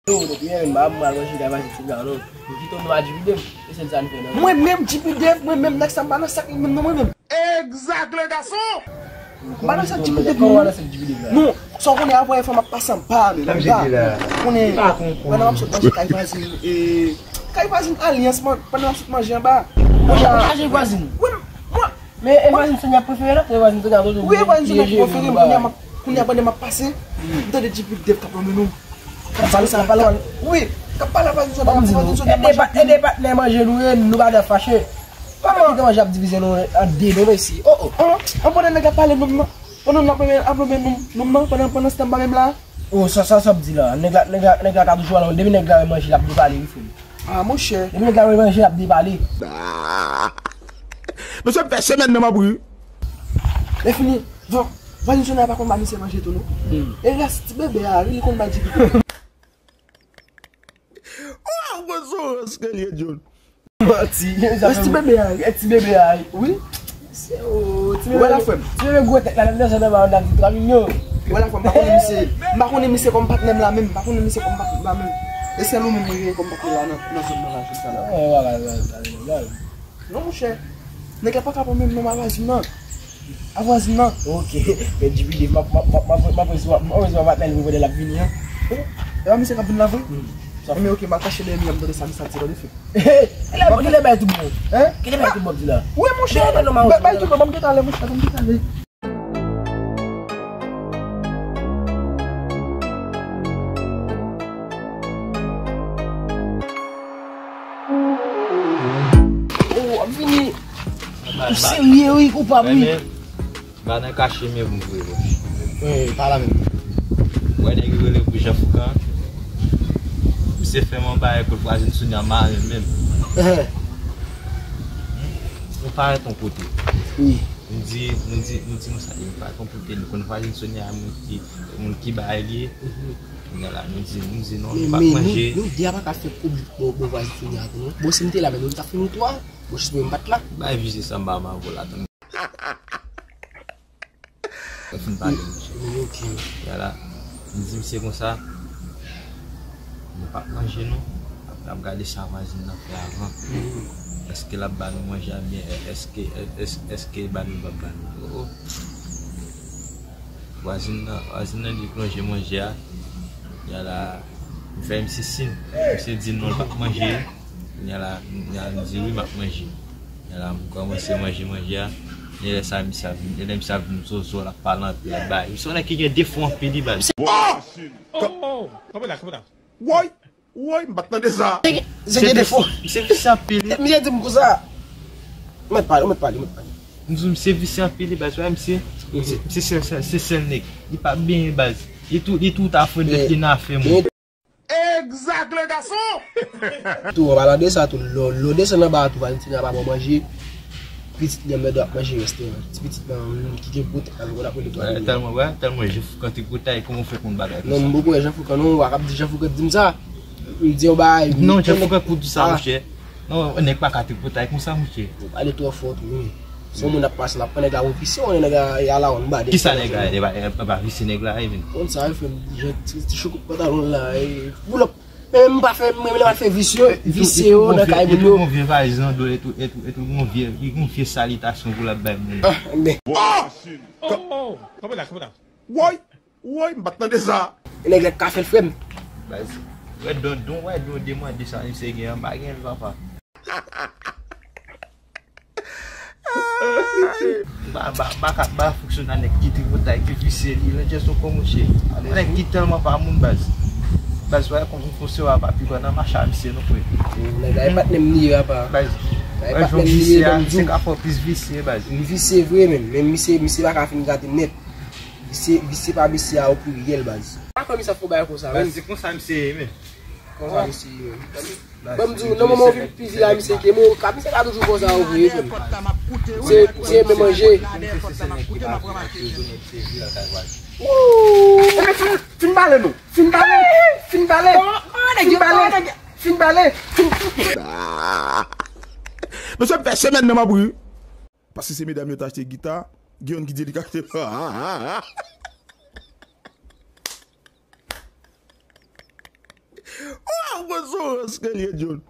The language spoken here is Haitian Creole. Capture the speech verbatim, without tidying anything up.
Yo, depi yè menm, m pa manje kay vwazen sou grann non. M kite w nan Djipi Dev, e sèl sa n fè non. Mwen menm, Djipi Dev, mwen menm, nèg sa m pa nan sak li menm non, mwen menm. Exact, le garçon! M pa nan sak Djipi Dev non. Non, sa w konnen, apre fò m ap pase anba menm, anba. Konnen, pandan m ap sot manje kay vwazen, e, kay vwazen Alyans, pandan m ap sot manje anba. Mwen chaje vwazen. Wi, mwen, Men e vwazen Sonia prefere la, e vwazen Sonia toujou. Wi, e vwazen Sonia ki prefere m, kounye a m ap, kounye a pandan m ap pase, m tande Djipi Dev k ap lonmen non m. K ap pale sa, k ap pale, wi, k ap pale a vwazen Sonia, vwazen Sonia. E de patnè manje nou ye, nou pa dwe fache. Kòman kite manje ap divize nou an de non, mesye? Oh, oh. An, an, pandan nèg la ap pale non m nan, pandan n ap lonmen, ap lonmen non m, non m nan, pandan, pandan se tan m pa menm la. Oh, sa, sa, sa w ap di la? Nèg la, nèg la, nèg la ka toujou alò, depi nèg la wè manje, l ap depale, wi, frè m. Ah, monchè. Depi nèg la wè manje, l ap depale. Mesye, m fè semèn nan m ap ri. Lè fini, vwa-, vwazen Sonia pa konn ba misye manje tou, non? E rès ti bebe a, wi, li konn ba Djipi. Waw, gwo sou rès ke l ye, John. Manti. Rès ti bebe a, wi. Ti bebe a, wi. Se, oh, ti bebe. Wè la, frè m. Ti bebe gwo tèt la, nan sa nan ba, nan di twa milyon. Wè la, frè m, m pa konnen misye, m pa konnen misye kòm patnè m la menm, m pa konnen misye kòm patnè m la menm. E sèl ou menm mwen genyen kòm patnè la nan, nan zòn nan la, jis la. Non, monchè. Nèg la pa ka pran menm non a vwazin nan. A vwazin nan. Ok. Men Djipi Dev, m ap, m ap, m ap, m ap, m ap resevwa, m ap resevwa patnè l pou l ap vini an. E pa misye k ap vin la vre? Men ok, m atache de mi an, m tande sa misye ap di la, de fèt. Kilè, kilè bay tout bon? Hein? Kilè bay tout bon, di la? Wi, monchè. Bay tout bon, ban m detalè, monchè, ban m detalè. Oh, w ap vini. Ou serye, wi, ou pa wi. Pa nan kache men pou m voye bò. Wi, pa la menm. Ou wè nèg yo rele pou Jean Foucan. Misye fè m yon bagay kot vwazin Sonia mare menm. Nou parèt yon kote. Wi. Nou di, nou di, nou di konsa, nou parèt yon kote, nou konn vwazin Sonia, moun ki, moun ki bagay li ye. Kounye a la, nou di, nou di non, nou pa manje. Men, men nou, nou de a pa ka fè koub bò, bò vwazin Sonia tou non. Bon, si m te la, men nou ta fini twa. Bon, jis mwen m pa t la. Bay vizye sa m pa ma vo la, tann. Mwen fin pale, monchè. Ok. Yala, m di misye konsa, nou p ap manje non. Apre n ap gade sa vwazin nan fè avan. Èske l ap ba nou manje a byen, èske, èske, èske l ba nou, l p ap ba nou. Oh, oh. Vwazin nan, vwazin nan li plonje manje a. Yala, m fè misye siy. Misye di non, l p ap manje. Kounye a la, kounye a la, m di wi, m ap manje. Kounye a la, m kòmanse manje manje a. E lè sa, misye ap vin, e lè misye ap vin zozo, l ap pale anpil, l ap bay. Misye yon nèg ki gen defo anpil, wi, baz. Oh! Oh! Kanpe la, kanpe la. Woy! Woy, m pa t tande sa. Se gen defo. Misye visye anpil, wi. Misye di m konsa. Ou mèt pale, ou mèt pale, ou mèt pale. M di w, misye visye anpil, wi, baz, wè, misye. Misye, misye se, se, se sèl nèg. Li pa benyen, baz. Li tou, li tou ta fè dèt li nan afè moun. Exact, le garçon! Tou, an palan de sa, tou, lè, lè w desann anba a, tou, Valentina ap ba w manje. Pitit li an mèd w ap manje rèstoran. Ti pitit lan, ki gen gwo tèt la, nou konn ap rele twa milyon. Tèlman, wè, tèlman Jean Foucan te gwo tay, kòman w fè konn bagay konsa? Non, m poko wè Jean Foucan, non, w ap di Jean Foucan di m sa. M di yon bagay. Non, Jean Foucan kou di sa, monchè. Non, nèg pa ka te gwo tay konsa, monchè. Ou pale twò fò tou, wi. Se yon moun ap pase, l ap pran nèg la pou visye, ou nèg la, y a la, on bade. Kisa nèg la, e pa, e pa visye nèg la, e vin. Konn sa, e fè m, jan ti, ti choukout pantalon la, e, boulòp. Men m pa fè, mwen, lè m al fè visye, visye yo nan kay moun yo. Epi gon vye valiz nan do, epi, epi, epi gon vye, gon vye salitasyon pou l ap bay moun. Ah, men. Oh! Oh! Kanpe la, kanpe la. Woy! Woy, m pa t tande sa. E nèg la ka fè l, frè m. Baz, wè don, don, wè don demande sa, misye gen an, pa gen l, papa. Ba, ba, ba, ka, ba, fonksyonè nèg ki tripotay, ki visye, li, nan jès ou kòm ou che. Nèg ki tèlman pa moun, baz. Baz, wè, konn fonksyonè pa pi bon nan mache a misye, non, frè. Nèg la, e patnè m li ye, apa. Baz, wè, jan visye a, misye ka fè w plis visye, baz. Li visye vre, menm. Men misye, misye pa ka fin gate nèt. Visye, visye pa visye a o pliryèl, baz. Pa fè misye ap fè bagay konsa, menm. Baz, se konsa misye ye, menm. Konsa misye ye, menm. Ban m di w, nan moman w vin pi vye a, misye te mou, ka, misye ka toujou konsa, ou vre, frè m. Se, se menm manje. Wouy! Enben, fin, fin pale, non. Fin pale. Fin pale. Fin pale. Fin pale. Fin... Mesye, m fè semèn nan m ap ri. Paske se medam yo t achte gita, gen youn ki di li ka achte. Mwen sou rans ke l ye, John.